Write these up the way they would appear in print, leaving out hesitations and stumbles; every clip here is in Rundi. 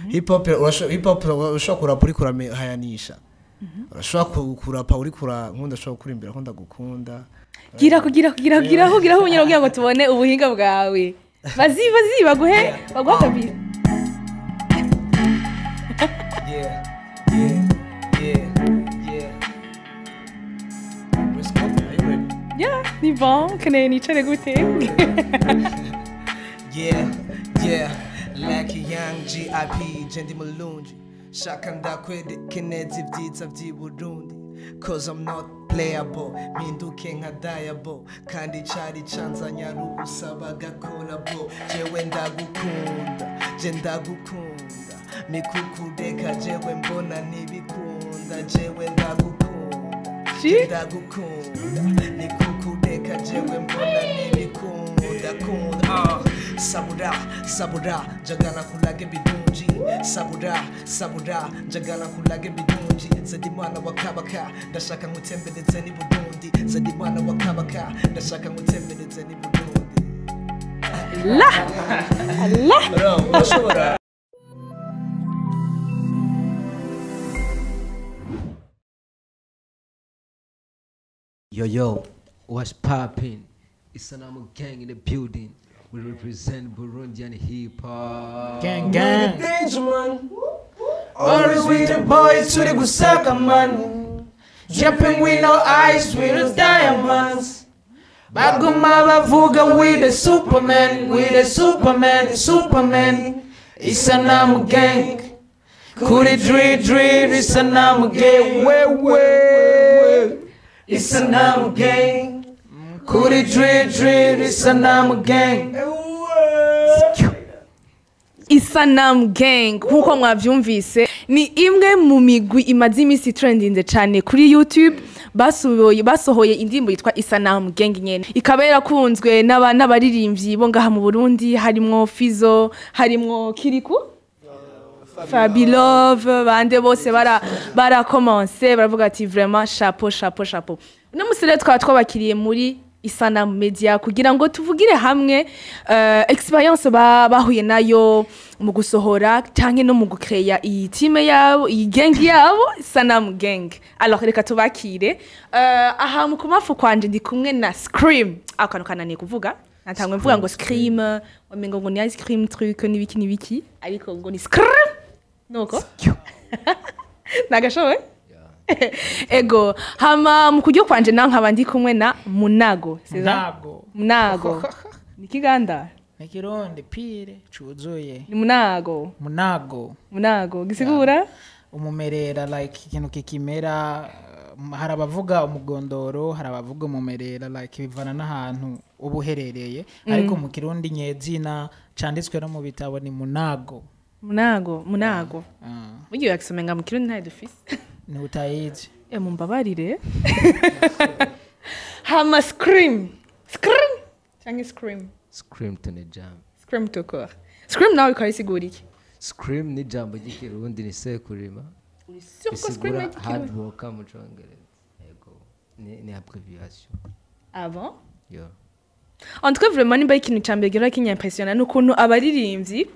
Hip hop hip hop urashobora kurapa uriko urahayanisha, urashobora kurapa uriko nkunda, ushobora kurimbira ko ndagukunda. Gira kugira kugira kugira kugira kugira kugira ngo tubone ubuhinga bwawe. Vas-y, vas-y, baguhe kabiri. Yeah. Let's go. Are you ready? Yeah, ni bon, keneye nicare gute? Yeah, like a young GIP, Jendi Mulunji. Shaka ndakwereke neza ibyiza by'i Burundi. 'Cause I'm not playable, mpinduke nka diable. Kandi cari canzanye ari ugusaba gakolabo. Jewe ndagukunda, je ndagukunda. Mikukureka jewe mbona ntibikunda. Jewe ndagukunda, je ndagukunda. Nikukureka jewe mbona ntibikunda. Kunda, ah. Sabura, sabura, njagala kulage bidunji. Sabura, sabura, njagala kulage bidunji. Zedimana wa kabaka, ndashaka ngutembereze ni Burundi. Zedimana wa kabaka, ndashaka ngutembereze ni Burundi. La la. Urashobora. Yo yo, what's poppin'? Isanamu gang in the building. We represent Burundian hip hop. Gang gang. Danger man. Always with the boys to the Gusaka man. Jumping with no eyes with the diamonds. Baguma bavuga with the Superman, with the Superman, Superman. Isanamu gang. Kuri dri dri, Isanamu gang. We we. Isanamu gang. Kuri dri dri, Isanamu gang. Isanamu Gang, nkuko mwavyumvise, ni imwe mu migwi imaze iminsi trendinze cyane kuri YouTube. Basohoye indirimbo yitwa Isanamu Gang nyene, ikaba yarakunzwe n'abaririmbyi bo ngaha mu Burundi, harimwo Fizo, harimwo Kiriku, Fabilove, bande bose barakomanse baravuga ati vraiment chapeau, chapeau, chapeau. Uno musi rero twaba twabakiriye muri Isanamu Media kugira ngo tuvugire hamwe experience bahuye nayo mu gusohora canke no mu gucreya iyi team yabo, iyi gang yabo, Isanamu Gang. Alors reka tubakire. Aha mu kumafu kwanje ndi kumwe na Scream. Akantu kananiye kuvuga. Natangwe mvuga ngo Scream, wamengo ngo ni ice cream truc n'ibiki n'ibiki, ariko ngo ni Scream. Nuko? Nagashoboye? Ego, hama mu kuryo kwanje naho nkaba ndi kumwe na Munago. C'est ça? Munago. Munago. Ni Kiganda? Ni Kirundi pire cuzuye. Ni Munago. Munago. Munago gisigura? Umumerera, like ikintu kikimera, hari abavuga umugondoro, hari abavuga umumerera, like bivana n'ahantu uba uherereye, ariko mu Kirundi nyezina canditswe no mu bitabo ni Munago. Munago, Munago. Ah. Mugiye yakisomenga mu Kirundi ntayo dufise. Ni utayizi. Mumbabarire. Hama Scream. Scream. Changi Scream. Scream to ni jam. Scream to corps. Scream nawe ukayisigura iki? Scream ni jambo ry'ikirundi, ni sekurima. Uri sûr ko Scream Bisigura ari ikirundi? hard worker mu congereza. Yego. Ni abbreviation. Ah bon? Yo. En tout cas, vraiment nimba ikintu ca mbere gihora kinyimpressiona ni ukuntu abaririmbyi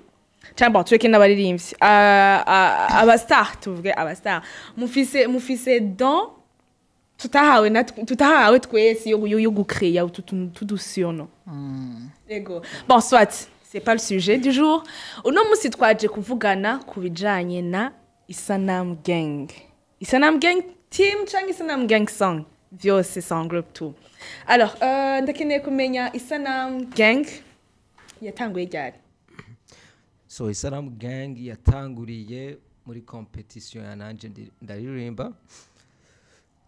cyangwa tureke n'abaririmbyi, aba star, tuvuge aba star, mufise don tutahawe na tutahawe twese yo gucreya utu tuntu tudusiono. Ego. Bon, soit, c'est pas le sujet du jour. Uno musi twaje kuvugana ku bijanye na Isanamu Gang. Isanamu Gang team cyangwa Isanamu Gang song. Vyose c'est en groupe tout. Alors, ndakeneye kumenya Isanamu Gang yatanguye ryari? So Isanamu Gang yatanguriye muri competition ya nanje ndaririmba.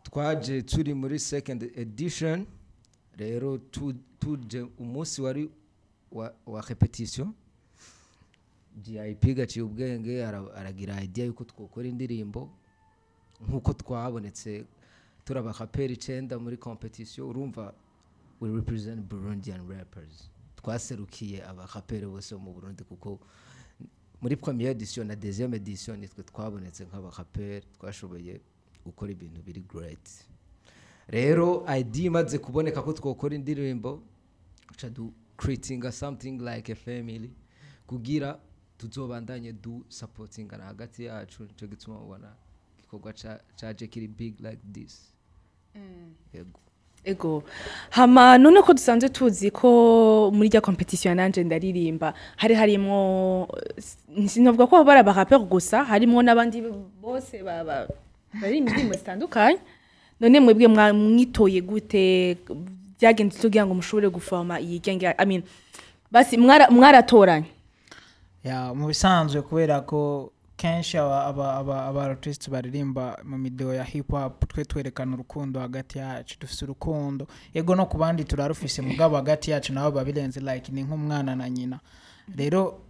Twaje turi muri second edition, rero tuje umunsi wari wa repetition. GIP gaciye ubwenge aragira idea yuko twokora indirimbo nkuko twabonetse turi abaraperi 9 muri competition. Urumva we represent Burundian rappers, twaserukiye abaraperi bose bo mu Burundi, kuko muri première edition na deuxième edition nitwe twabonetse nk'abaraperi twashoboye gukora ibintu biri great. Rero idea imaze kuboneka ko twokora indirimbo, uca du creating something like a family kugira Tuzobandanye du supportingana hagati yacu. Nico gituma mubona igikorwa caje kiri big like this. Yego. Ego, hama none ko dusanzwe tuzi ko muri rya competition ya Nanje Ndaririmba hari harimwo, sinovuga ko bari abarapeur gusa, harimwo n'abandi bose baririmba indirimbo zitandukanye. None mwebwe mwitoye gute? Byagenze kugira ngo mushobore guforma iyi gang? I mean, basi mwaratoranye? Ya, mu bisanzwe, kubera ko kenshi aba artiste baririmba mu midiho ya hip hop, twe twerekana urukundo hagati yacu. Dufise urukundo, ego, no ku bandi turarufise, mugabo hagati yacu nabo babirenze, like ni nk'umwana na nyina. Rero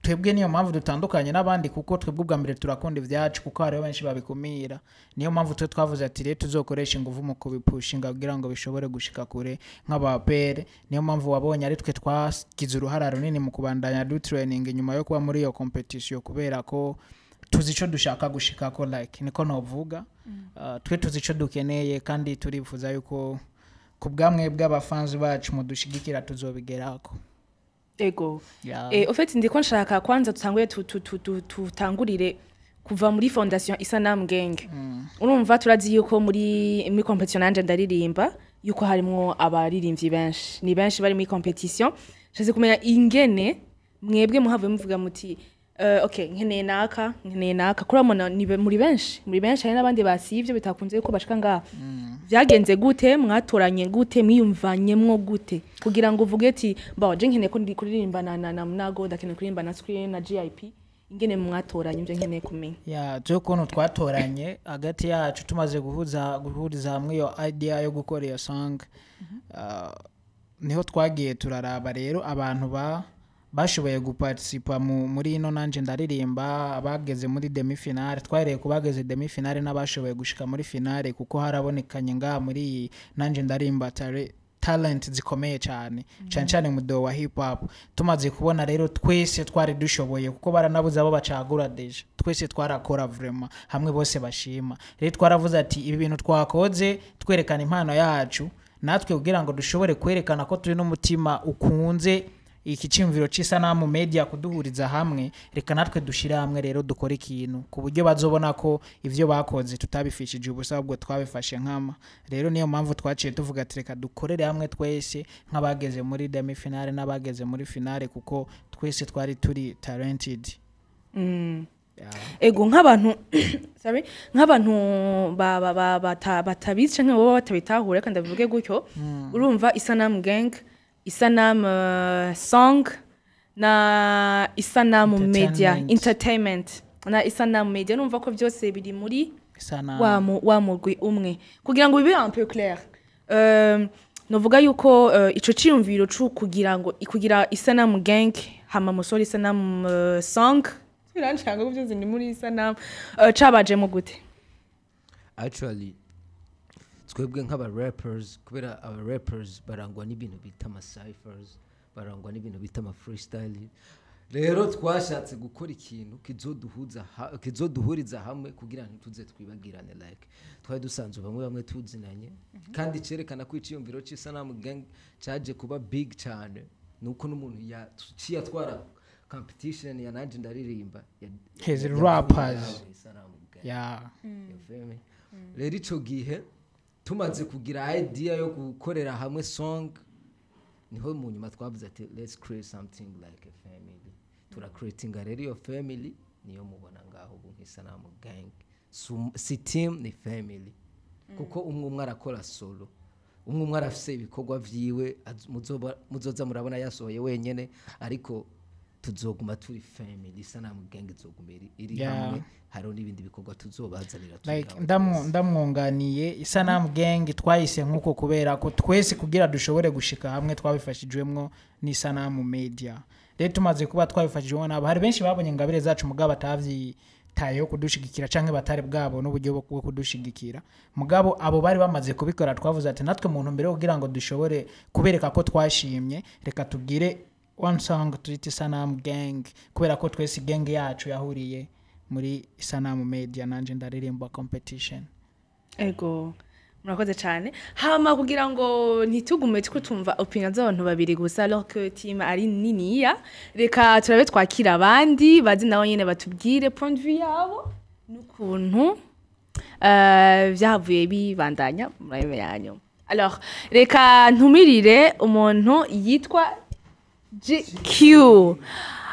twebwe niyo mpamvu dutandukanye n'abandi, kuko twebwe ubwa mbere turakunda ibyacu, kuko hariho benshi babikumira. Niyo mpamvu twe twavuze ati rero tuzokoresha ingufu mu kubipushinga kugira ngo bishobore gushika kure nk'abapere. Niyo mpamvu wabonye ari twe twagize uruhara runini mu kubandanya du training nyuma yo kuba muri iyo competition, kubera ko tuzi ico dushaka gushikako, like niko novuga. Twe tuzi ico dukeneye, kandi turifuza yuko ku bwamwe bw'abafanzi bacu mudushigikira tuzobigerako. Ego. Yeah. Au fait, ndiko nshaka kwanza tutanguye tutangurire kuva muri fondation Isanamu Gang. Urumva turazi yuko muri competition Nanje Ndaririmba yuko harimwo abaririmbyi benshi, ni benshi bari muri competition. Nshatse kumenya ingene mwebwe muhavuye muvuga muti okay, nkeneye naka, nkeneye naka, kuri mona ni muri benshi, muri benshi hari n'abandi basivye bitakunze yuko bashika ngaha. Vyagenze gute? Mwatoranye gute? Mwiyumvanyemwo gute kugira ngo uvuge ati bon, je nkeneye ko ndi kuririmba na Munago, ndakeneye kuririmba na Screen na GIP? Ingene mwatoranye, ivyo nkeneye kumenya. Ya, twe ukuntu twatoranye hagati yacu, tumaze guhuriza hamwe iyo idea yo gukora iyo song, niho twagiye turaraba rero abantu bashoboye guparticipa muri ino Nanje Ndaririmba, abageze muri demi finale. Twahereye ku bageze demi finale n'abashoboye gushika muri finale, kuko harabonekanye ngaha muri iyi Nanje Ndaririmba talent zikomeye cyane cyane cyane mu mudiho wa hip hop. Tumaze kubona rero twese twari dushoboye, kuko baranabuze abo bacagura déjà, twese twarakora vraiment hamwe bose bashima. Rero twaravuze ati ibi bintu twakoze twerekana impano yacu, natwe kugira ngo dushobore kwerekana ko turi n'umutima ukunze iki cyumviro c'Isanamu Media kuduhuriza hamwe, reka natwe dushire hamwe rero dukore ikintu ku buryo bazobona ko ivyo bakoze tutabifishije ubusa, ahubwo twabifashe nkama. Rero niyo mpamvu twaciye tuvuga ati reka dukorere hamwe twese nk'abageze muri demi finale n'abageze muri finale, kuko twese twari turi talented. Yeah. Ego, nk'abantu, sorry, nk'abantu batabizi canke baba batabitahura, reka ndabivuge gutyo. Urumva Isanamu Gang, Isanamu Song na Isanamu Media. Entertainment. Entertainment na Isanamu Media, numva ko byose biri muri Isanamu. wa mugwi umwe. Kugira ngo bibe un peu clair, novuga yuko ico ciyumviro cu kugira ngo kugira Isanamu Gang, hama musore Isanamu Song, birancanga ko byose ni muri Isanamu, cabajemo gute? Actually, twebwe nk'aba rappers, kubera aba rappers barangwa n'ibintu bita ama cyphers, barangwa n'ibintu bita ama freestyle, rero twashatse gukora ikintu kizoduhuriza hamwe kugira ntituze twibagirane. Like twari dusanzwe bamwe bamwe tuzinanye, kandi cerekana ko iciyumviro c'Isanamu Gang caje kuba big cyane nuko n'umuntu yaciye atwara competition ya Nanje Ndaririmba His yavuye rappers. yawe Isanamu Gang. You feel me? Rero ico gihe tumaze kugira idea yo gukorera hamwe song, niho mu nyuma twavuze ati let's create something like a family. Turacreatinga rero iyo family, niyo mubona ngaho ubu nk'Isanamu Gang. Si team, ni family, kuko umwe umwe arakora solo, umwe umwe arafise ibikorwa vyiwe muzoza murabona yasohoye wenyene, ariko tuzoguma turi family. Isanamu Gang izoguma iri hamwe. Hariho n'ibindi bikorwa tuzobazanira turi Like hamwe twese. Ndamwunganiye, Isanamu Gang twayise nk'uko kubera ko twese kugira dushobore gushika hamwe twabifashijwemwo n'Isanamu Media. Rero tumaze kuba twabifashijwemo nabo, hari benshi babonye ingabire zacu mugabo batavyitayeho kudushigikira, canke batari bwabo n'uburyo bwo kudushigikira. Mugabo abo bari bamaze kubikora, twavuze ati natwe mu ntumbero yo kugira ngo dushobore kubereka ko twashimye, reka tugire one song tuyita Isanamu Gang, kubera ko twese gang yacu yahuriye muri Isanamu Media Nanje Ndaririmba competition. Ego. Murakoze cyane. Hama kugira ngo ntitugume two tumva opinion z'abantu babiri gusa, alors que team ari niniya, reka turabe twakira abandi bazi nabo nyene batubwire point de vue yabo n'ukuntu vyahavuye bibandanya muri yanyu. Alors reka ntumirire umuntu yitwa GQ,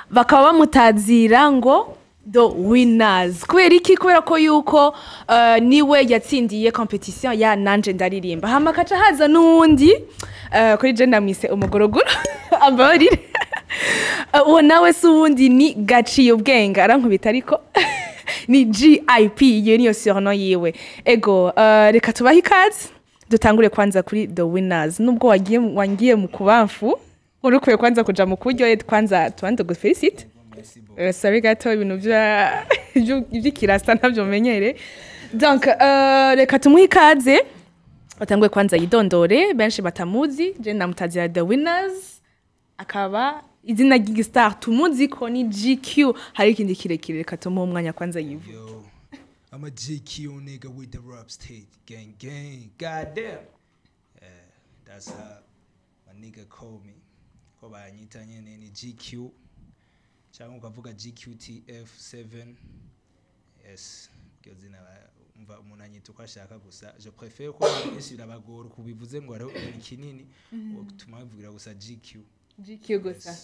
bakaba bamutazira ngo The Winners. Kubera iki? Kubera ko yuko niwe yatsindiye competition ya Nanje Ndaririmba. Hama kaca haza n'uwundi, kuri je ndamwise umugorogoro, ambabarire. Uwo nawe si uwundi, ni Gaciye Ubwenge, arankubita, ariko ni GIP, iyo niyo surnom yiwe. Ego, reka tubahe ikaze. Dutangure kwanza kuri The Winners, nubwo wagiye wangiye mu kubamfu, uri kwanza kuja mu kuryo, kwanza tubanze gufélicite. Sorry gato, ibintu vy'ikirasta ntabyo menyere. Donc reka tumuhe ikaze, batanguye kwanza yidondore, benshi batamuzi. Je ndamutazira The Winners, akaba izina ry'igistar tumuzi ko ni GQ, hari ikindi kirekire. Reka tumuhe umwanya kwanza yivu. Yo, I'm a GQ nigga with the rap state. Gang, gang, goddamn. Yeah, that's how my nigga call me. Ko banyita nyene ni GQ. Cyangwa ukavuga GQTF7. Yes, iryo zina umva umuntu anyita uko ashaka gusa. Je préfère ko benshi birabagora kubivuze ngo hariho ni kinini, utuma bavugira gusa GQ. GQ gusa.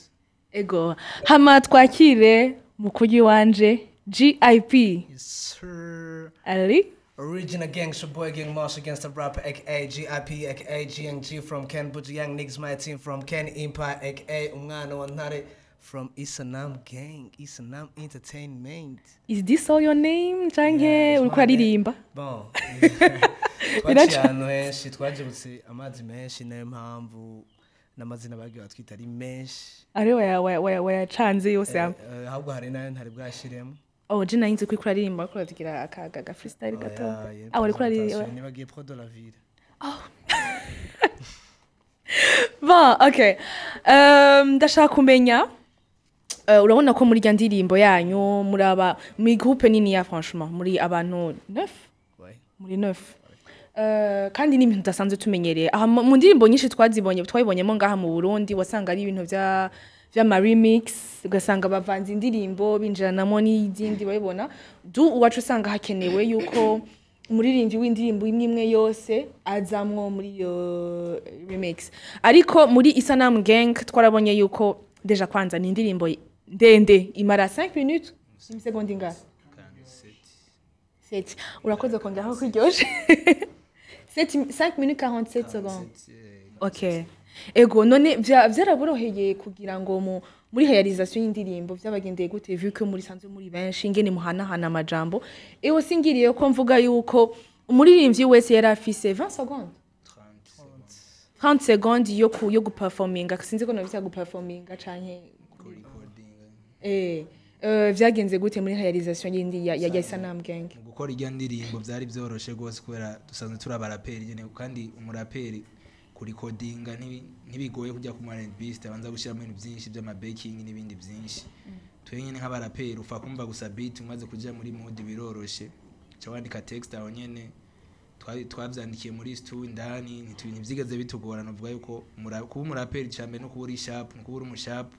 Ego, hama twakire mukuru wanje GIP. Yes, sir. Ali. Original gangster boy, gang marshal, gangster rapper, aka GIP, aka GNG from Ken Buju, Young Niggas, my team from Ken Empire, aka Umwana wa Ntare from Isanam Gang, Isanam Entertainment. Is this all your name canke Yeah, it's uriko my name. uraririmba? Bon, twaciye ahantu henshi, twajibutse amazi menshi, nayo mpamvu n'amazina bagiye batwita ari menshi. Ari wayacanze yose hamwe? Ahubwo hari nayo ntari bwashiremo. Oh, je nari nzi ko uriko uraririmba, uriko uragira akaga freestyle gato. Oya, iyo Ah, wariko uraririmba. presentation, nibagiye pro de la ville. Bon, okay. Ndashaka kumenya, urabona ko muri rya ndirimbo yanyu muri aba muri groupe nini ya, franchement muri abantu 9. Ouais. Muri 9. Kandi ni ibintu tudasanzwe tumenyereye aha mu ndirimbo nyinshi twazibonye, twabibonyemo ngaha mu Burundi, wasanga ari ibintu vya vy'ama remix, ugasanga bavanze indirimbo binjiranamo n'izindi babibona du uwacu, usanga hakenewe yuko umuririmbyi w'indirimbo imwe imwe yose azamwo muri iyo remix. Ariko muri Isanamu Gang twarabonye yuko déjà kwanza ni indirimbo ndende, imara 5 minutes imisegonda ingahe? 7. Urakoze kongeraho ko iryoshe. 7, 5 minutes 47 secondes. Okay, ego. None vyaraboroheye kugira ngo muri réalisation y'indirimbo vyabagendeye gute, vu que muri sanzwe muri benshi, ingene muhanahana amajambo? Ewe singiriye ko mvuga yuko umuririmbyi wese yari afise 20 secondes, 30 secondes yo guperforminga, sinzi ko nobita guperforminga canke vyagenze gute muri réalisation y'indi ya Isanamu Gang? Mu gukora irya ndirimbo byari byoroshe rwose, kubera dusanzwe turi abaraperi nyene, kandi umuraperi kurikodinga ntibigoye kujya ku R&B abanza gushyiramo ibintu byinshi by'amabacking n'ibindi byinshi. Twe nyene nk'abaraperi upfa kumva gusa beat, umaze kuja muri mood biroroshe, uca wandika text aho nyene. Twavyandikiye muri stu indani, ntivyigeze bitugorana. Uvuga yuko kuba umuraperi cambere no kuba uri sharp, no kuba uri umusharp,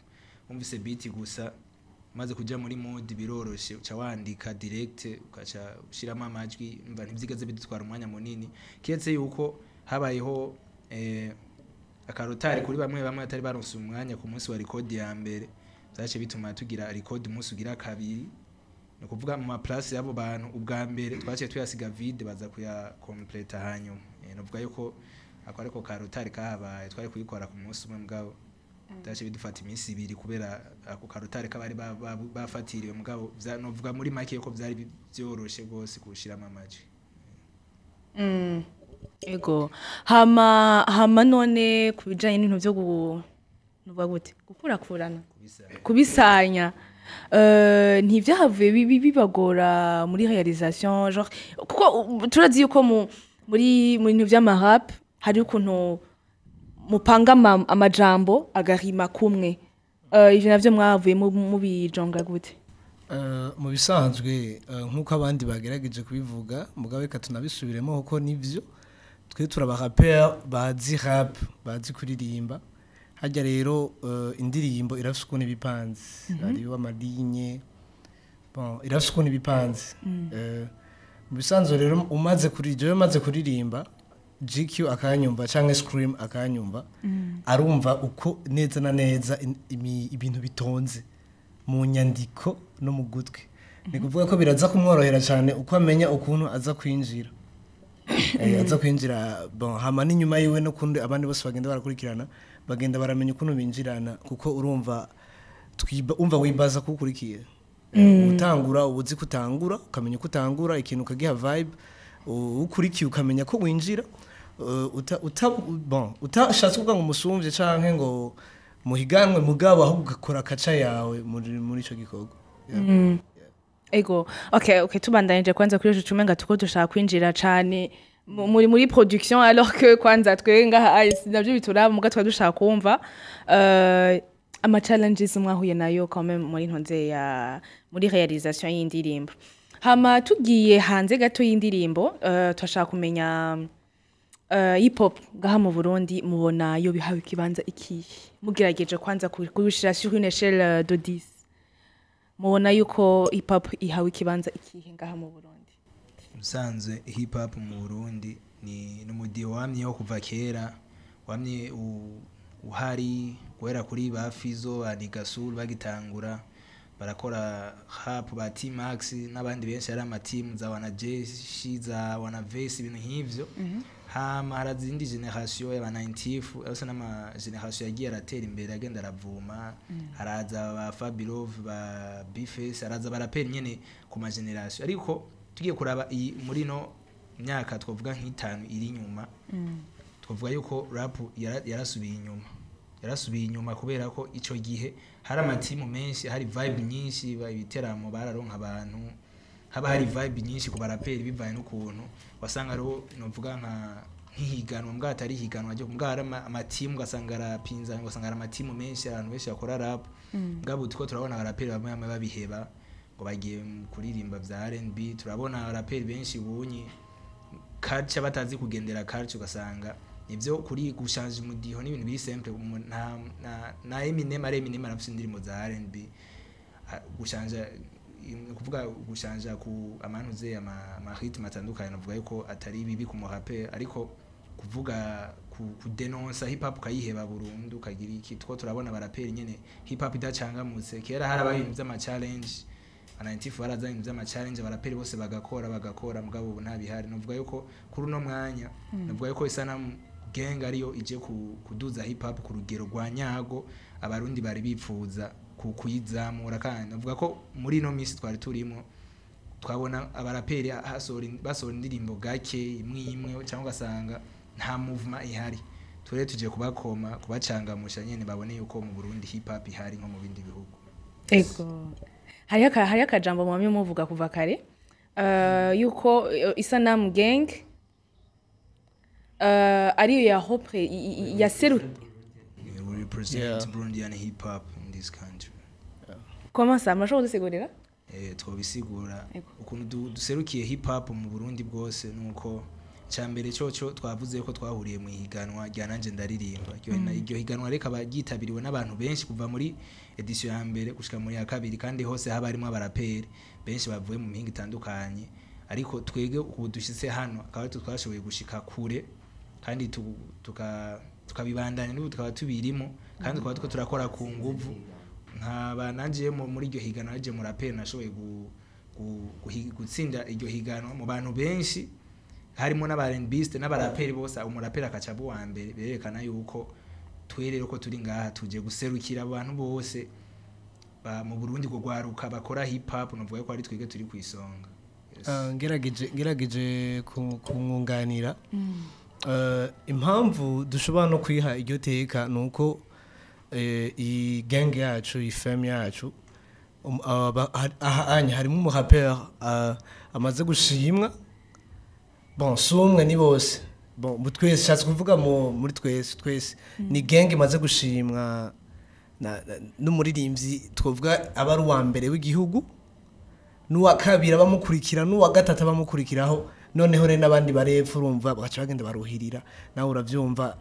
wumvise beat gusa umaze kuja muri mood biroroshe, uca wandika direct, ukaca ushiramo amajwi. Umva, ntivyigeze bidutwara umwanya munini, kiretse yuko habayeho akarotari kuri bamwe bamwe batari baronse umwanya ku munsi wa record ya mbere. Vyaciye bituma tugira record umunsi ugira kabiri, ni ukuvuga mu maplace y'abo bantu ubwa mbere twaciye tuyasiga vide, baza kuyakompleta hanyuma. Novuga yuko ako ariko karotari kahabaye. Twari kuyikora ku munsi umwe, mugabo byaciye bidufata iminsi 2 kubera ako karotari kabari bafatiriwe. Mugabo novuga muri make yuko vyari byoroshe rwose kuwushiramo amajwi. Ego. Hama none ku bijanye n'ibintu vyo nuvuga gute, gukurakurana, kubisanya, ntivyahavuye bibagora muri réalisation, genre kuko turazi yuko mu bintu vy'amarap hari ukuntu mupanga amajambo agarima kumwe. Ivyo navyo mwavuye mubijonga gute? Mu bisanzwe, nk'uko abandi bagerageje kubivuga, mugabo reka tunabisubiremo kuko nivyo. Twe turaba rapper bazi rap, bazi kuririmba. Hajya rero indirimbo irafise ukuntu ibipanze, hariho ama lignes, bon, irafise ukuntu ibipanze. Mu bisanzwe rero umaze kuri jewe maze kuririmba, GQ akanyumva canke Scream akanyumva, arumva uko neza na neza ibintu bitonze mu nyandiko no mu gutwi. Ni kuvuga ko biraza kumworohera cyane uko amenya ukuntu aza kwinjira, aza kwinjira, bon, hama n'inyuma yiwe no kundi abandi bose bagenda barakurikirana, bagenda baramenya ukuntu binjirana, kuko urumva umva wibaza ko ukurikiye. Utangura uba uzi ko utangura, ukamenya uko utangura ikintu, ukagiha vibe ukurikiye, ukamenya ko winjira. Bon, utashatse kuvuga ngo umusumvye canke ngo muhiganwe, mugabo ahubwo ugakora kaca yawe muri ico gikorwa. Yeah. Ego, okay, tubandanije kwanza kuri ico cumenga tuko dushaka kwinjira cane muri production, alors que kwanza twe ngaha navyo bituraba, muga twari dushaka kumva ama challenges mwahuye nayo quand même muri ntonze ya muri réalisation y'indirimbo. Hama tugiye hanze gato y'indirimbo, turashaka kumenya hip hop ngaha mu Burundi mubona yo bihawe ikibanza ikihe, mugerageje kwanza kubishira sur une échelle de 10, mubona yuko hip hop ihawe ikibanza ikihe ngaha mu Burundi? Ubusanzwe hip hop mu Burundi ni n'umudiho wamyeho kuva kera, wamye uhari guhera kuri ba Fizo, ba Nigasur bagitangura barakora rap, ba T-Max n'abandi benshi, ari amatimu za wanajeshi, za wanavesi, ibintu nk'ivyo. Hama harazindi génération y'aba 90 yose n'ama génération yagiye aratera imbere, agenda aravuma, haraza ba Fabilove, ba Bface, haraza baraperi nyene ku ma génération. Ariko tugiye kuraba iyi muri no myaka twavuga nk'itanu iri inyuma, twavuga yuko rap yarasubiye inyuma, yarasubiye inyuma kubera ko ico gihe hari amatimu menshi, hari vibe nyinshi, ibiteramo bararonka abantu, haba hari vibe nyinshi ku baraperi, bivanye n'ukuntu wasanga hariho novuga nk'ihiganwa, mbwa atari ihiganwa ryo mbwa hari amatimu, ugasanga arapinzanye, ugasanga hari amatimu menshi, abantu benshi bakora rap. Mbwa ubu turiko turabona abaraperi bamwe bamwe babiheba ngo bagiye mu kuririmba vya R&B. Turabona abaraperi benshi bunyi culture batazi kugendera culture, ugasanga nivyo kuri gushanja umudiho n'ibintu biri simple. Na Eminem, ari Eminem arafise indirimbo za R&B. Gushanja kuvuga gushanja ku amantuze ama rythme atandukanye, navuga yuko atari bibi ku muraper, ariko kuvuga kudenonsa hip hop ukayiheba burundu ukagira iki, two turabona abaraperi nyene hip hop idacangamutse. Kera harabaye ibintu vy'ama challenge, anantifu barazanye ibintu vy'ama challenge, abaraperi bose bagakora bagakora, mugabo ubu nta bihari. Novuga yuko kuri uno mwanya, novuga yuko Isanamu Gang ariyo ije kuduza hip hop ku rugero rwa nyago abarundi bari bipfuza kuyizamura. Kandi navuga ko muri ino minsi twari turimo twabona abaraperi basohora indirimbo gake, imwe imwe, cyangwa ugasanga nta movement ihari. Ture tuje kubakoma, kubacangamusha nyene, babone yuko mu Burundi hip hop ihari nko mu bindi bihugu. Ego, hariho akajambo mwamye muvuga kuva kare yuko Isanamu Gang ariyo ya hopre yaseru We represent Burundian hip hop in this country. Comment ça, murashobora kudusigurira? Twobisigura. Ego. Ukuntu duserukiye hip hop mu Burundi bwose nuko cyambere cyoco twavuze ko twahuriye mu higanwa rya Nanje Ndaririmba. Iryo higanwa rikaba ryitabiriwe n'abantu benshi kuva muri édition ya mbere gushika muri ya kabiri, kandi hose haba harimo abaraperi benshi bavuye mu mihingo itandukanye. Ariko twege ubu dushitse hano akaba aritwe twashoboye gushika kure, kandi tukabibandanya n'ubu tukaba tubirimo, kandi tukaba turiko turakora ku nguvu. Nkaba nanje muri iryo higanwa naje mu raperi nashoboye gutsinda iryo higanwa mu bantu benshi, harimo n'aba R&Biste n'abaraperi bose, umuraperi akaca aba uwa mbere. Berekana yuko twe rero ko turi ngaha tuje guserukira abantu bose mu Burundi kugwaruka bakora hip hop, novuga ko ari twege turi ku isonga. Yes. Ngerageje kumwunganira. Impamvu dushobora no kwiha iryo teka ni uko iyi gang yacu, iyi fam yacu, aha anya harimo umuraperi amaze gushimwa. Bon, si umwe, ni bose. Bon, mu twese, shatse kuvuga muri twese, twese ni gang imaze gushimwa n'umuririmbyi twavuga aba ari uwa mbere w'igihugu, n'uwa kabiri abamukurikira, n'uwa gatatu abamukurikiraho. Noneho rero n'abandi barepfo urumva bagaca bagenda baruhirira, nawe uravyumva.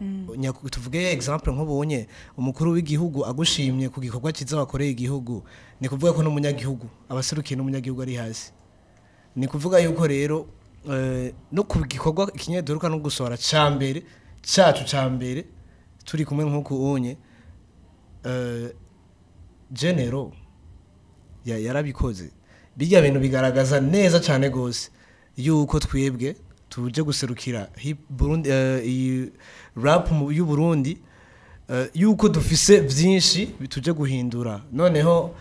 Tuvuge example, nk'ubonye umukuru w'igihugu agushimye ku gikorwa cyiza wakoreye igihugu, ni kuvuga ko n'umunyagihugu abaserukiye, n'umunyagihugu ari hasi. Ni kuvuga yuko rero no ku gikorwa ikinyaduruka no gusohora ca mbere cacu ca mbere turi kumwe nk'uku unye, genero yarabikoze. Bijya bintu bigaragaza neza cyane gose yuko twebwe tuje guserukira hip Burundi, iyi rap y'u Burundi, yuko dufise byinshi tuje guhindura. Noneho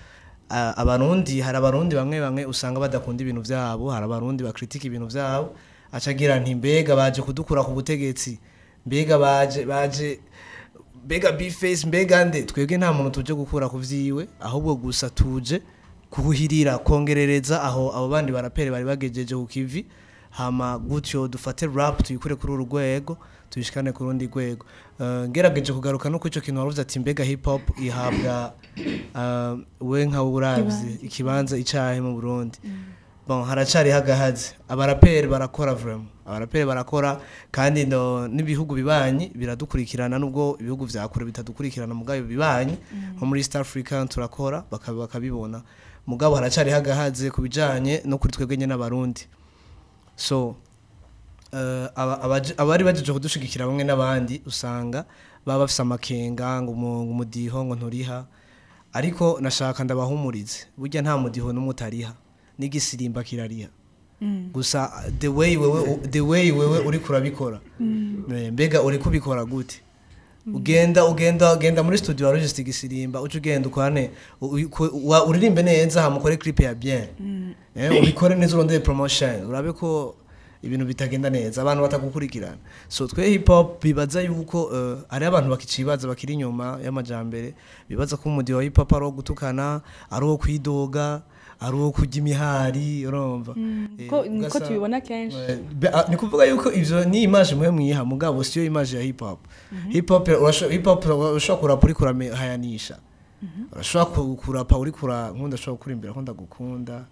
Abarundi, hari Abarundi bamwe bamwe usanga badakunda ibintu byabo, hari Abarundi bakritika ibintu byabo, acagira nti: "Mbega baje kudukura ku butegetsi? Mbega baje mbega B-Face, mbega nde?" Twebwe nta muntu tuje gukura ku vyiwe, ahubwo gusa tuje kuhirira, kongerereza aho abo bandi barapere bari bagejeje ku kivi, hama gutyo dufate rap tuyikure kuri uru rwego tuyishikane ku rundi rwego. Ngerageje kugaruka no ico kintu waruvuze ati: "Mbega hip hop ihabwa we nka uravye ikibanza icahe mu Burundi?" Bon, haracari hagahaze. Abaraperi barakora, vraiment abaraperi barakora, kandi no n'ibihugu bibanyi biradukurikirana, nubwo ibihugu vya kure bitadukurikirana, mugabo bibanyi nko muri East Africa turakora, bakabibona. Mugabo haracari hagahaze ku bijanye no kuri twebwe nyene n'Abarundi. So abari bajeje kudushigikira bamwe n'abandi usanga baba bafise amakenga ngo umudiho ngo nturiha, ariko nashaka ndabahumurize: burya nta mudiho n'umwe utariha, n'igisirimba kirariha. Gusa the way wewe uri kurabikora. Mbega uri kubikora gute? Ugenda muri studio wa register igisirimba, uca ugenda ukwane uririmbe neza, hama ukore clip ya bien. Ubikore neza, urondere promotion, urabe ko ibintu bitagenda neza abantu batagukurikirana. So twe hip hop bibaza yuko hari abantu bakicibaza, bakiri inyuma y'amajambere, bibaza ko umudiho wa hip hop ari uwo gutukana, ari uwo kwidoga, ari uwo kurya imihari, urumva. Ko niko tubibona kenshi. Ni kuvuga yuko ivyo ni image mwe mwiha, mugabo siyo image ya hip hop. Hip hop urashobora kurapa uriko urahayanisha, urashobora kurapa uriko nkunda, ushobora kurimbira ko ndagukunda.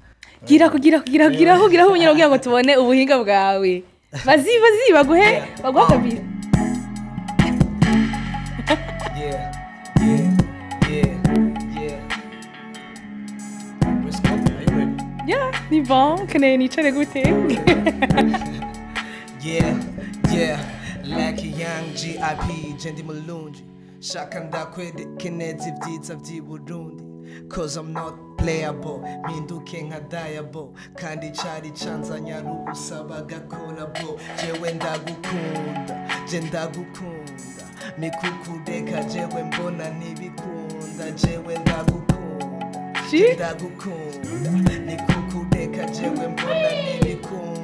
Gira kugira kugira kugira kugira kugira kugira ngo tubone ubuhinga bwawe. Bazi bazi baguhe kabiri. Yeah. Let's go. Are you ready? Yeah, ni bon, keneye nicare gute? Yeah, like a young GIP, Jendi Mulunji. Shaka ndakwereke neza ibyiza by'i Burundi. 'Cause I'm not playable, mpinduke nka diable. Kandi cari canzanya ari ugusaba gakolabo. Jewe ndagukunda, je ndagukunda. Mikukureka jewe mbona ntibikunda. Jewe ndagukunda, je ndagukunda. Nikukureka jewe mbona ntibikunda.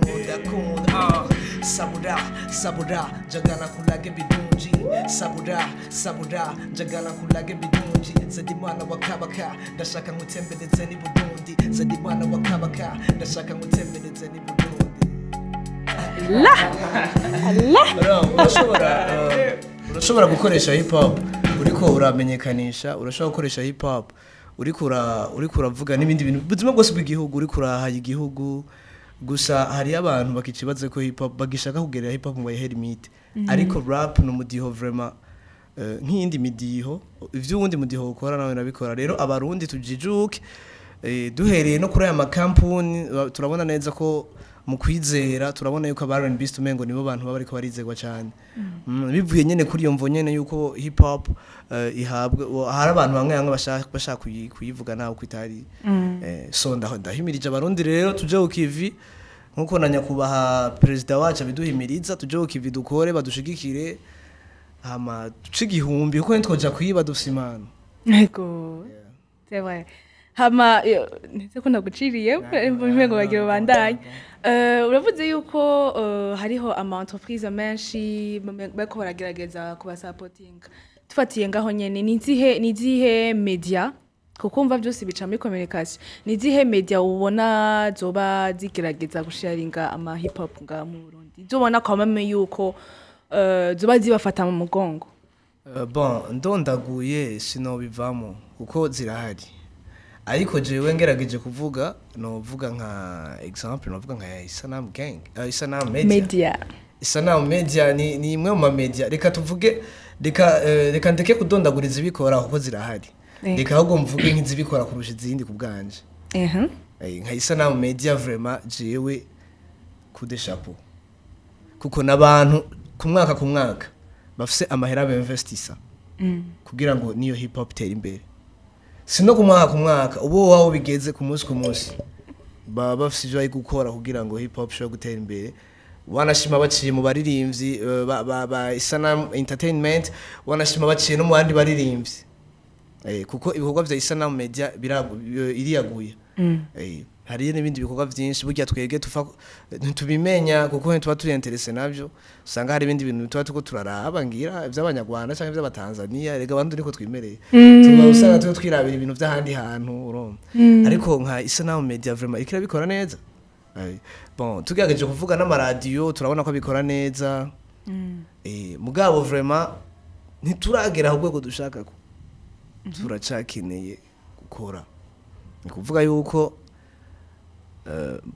Kunda, ah. Sabura, sabura, njagala kulage bidunji. Sabura, sabura, njagala kulage bidunji. Zedi mwana wa kabaka, ndashaka ngutembereze ni Burundi. Zedi mwana wa kabaka, ndashaka ngutembereze ni Burundi. La la. Urashobora gukoresha hip hop uriko uramenyekanisha, urashobora gukoresha hip hop uriko uravuga n'ibindi bintu, ubuzima bwose bw'igihugu, uriko urahaye igihugu. Gusa hariyo abantu bakikibaza ko hip hop, bagishaka kugerera hip hop ngo bayihere imite, ariko rap ni umudiho vraiment nk'iyindi midiho. Ivyo uwundi mudiho ukora nawe nabikora. Rero Abarundi tujijuke, duhereye no kuri aya makampuni, turabona neza ko mu kwizera turabona yuko aba R&B umengo nibo bantu baba bariko barizegwa cyane. Bivuye nyene kuri iyo mvo nyene yuko hip hop ihabwa hari abantu bamwe bamwe bashaka kuyivuga nawe ko itari. So ndahimirije Abarundi rero tuje ku kivi, nkuko na nyakubahwa perezida wacu abiduhimiriza, tuje ku kivi, dukore, badushigikire, hama duce igihumbi, kuko ntitwoja kuyiba, dufise impano. Ego. C'est vrai. Hama ndetse ko ndaguciriye ngo bagira bandanye. Uravuze yuko hariho ama entreprise menshi bariko baragerageza kubasapotinga. Tufatiye ngaho nyene, ni izihe media, kuko umva byose bica muri communication, ni izihe media ubona zoba zigerageza gusharinga ama hip hop nga mu Burundi, zobona quand même yuko zoba zibafata mu mugongo? Bon, ndondaguye sinobivamo kuko zirahari. Ariko jewe ngerageje kuvuga, novuga nka example, novuga nka Isanamu Gang, Isanamu Media. Media. Isanamu Media ni imwe mu ma media, reka tuvuge, reka ndeke kudondaguriza ibikora kuko zirahari. Reka ahubwo mvuge nk'izibikora kurusha izindi ku bwanje. Nka Isanamu Media, vraiment jewe coup de chapeau, kuko n'abantu ku mwaka ku mwaka bafise amahera binvestisa kugira ngo niyo hip hop itere imbere. Si no ku mwaka ku mwaka, ubu waho bigeze ku munsi ku munsi, baba bafise ivyo bari gukora kugira ngo hip hop ishobore gutera imbere. Wanashima baciye mu baririmbyi ba Isanamu Entertainment, wanashima baciye no mu bandi baririmbyi, kuko ibikorwa vya Isanamu Media iriyaguye. Hariyo n'ibindi bikorwa vyinshi burya twebwe tufa ntitubimenya kuko ntituba turi intéressé navyo. Usanga hari ibindi bintu tuba turiko turaraba, ngira ivy'Abanyarwanda canke ivy'Abatanzania. Rega abandi niko twimereye, tuba usanga turiko twirabira ibintu vy'ahandi hantu, urumva. Ariko nka Isanamu Media vraiment iriko irabikora neza. Bon, tugerageje kuvuga n'amaradiyo, turabona ko abikora neza. Mugabo vraiment ntituragera aho urwego dushaka, ko turacakeneye gukora. Ni kuvuga yuko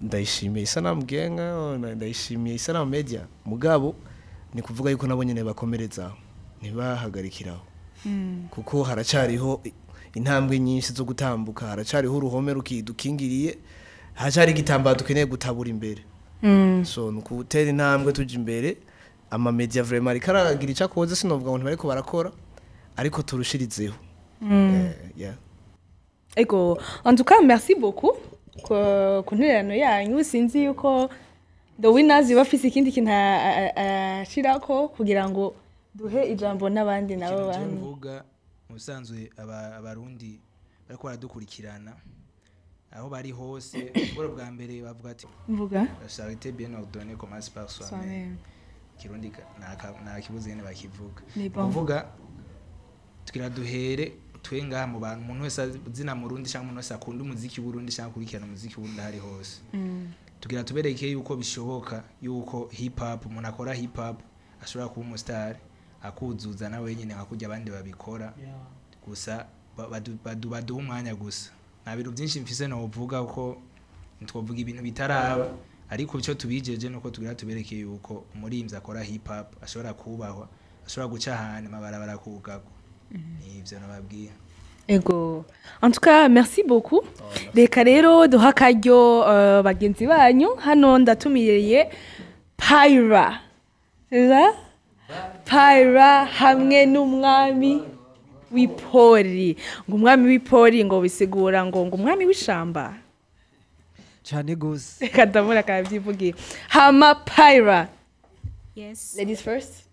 ndayishimiye Isanamu Gang, ndayishimiye Isanamu Media, mugabo ni kuvuga yuko nabo nyene bakomerezaho, ntibahagarikiraho, kuko haracariho intambwe nyinshi zo gutambuka, haracariho uruhome rukidukingiriye, haracari igitambaro dukeneye gutabura imbere. So ni ukutera intambwe tuja imbere. Ama media vraiment ariko aragira icyo akoze, sinovuga ngo ntibariko barakora, ariko turushirizeho. Yeah. Ego, en tout cas, merci beaucoup ku ntererano yanyu. Sinzi yuko The Winners bafise ikindi kintu ashirako kugira ngo duhe ijambo n'abandi nabo Ikintu je bantu. mvuga, mu bisanzwe Abarundi bariko baradukurikirana aho bari hose, ubwo bwa mbere bavuga ati Mvuga. "La charité bien ordonnée commence par soi-même." Kirundi nta kibuze nyene bakivuga. Ni bon. Kuvuga tugira duhere twe ngaha mu bantu, umuntu wese azina Murundi cyangwa umuntu wese akunda umuziki w'Uburundi cyangwa akurikirana umuziki w'Uburundi aho ari hose, tugira tubereke yuko bishoboka yuko hip hop, umuntu akora hip hop ashobora kuba umustar, akuzuza nawe nyine nka kurya abandi babikora. Gusa baduha umwanya gusa. Nta bintu byinshi mfise novuga ko ntitwovuga ibintu bitaraba, ariko icyo tubijeje nuko tugira tubereke yuko umurimbyi akora hip hop ashobora kubahwa, ashobora guca ahantu amabarabara kugagwa. Nivyo nababwira. Ego. En tout cas, merci beaucoup. Reka rero duha akaryo bagenzi banyu. Hano ndatumiriye Pyra. C'est ça? Pyra hamwe n'umwami w'ipori. Ngo umwami w'ipori, ngo bisigura ngo umwami w'ishamba. Cyane gose. Reka ndabona akabyivugira. Hama Pyra. Yes. Ladies first.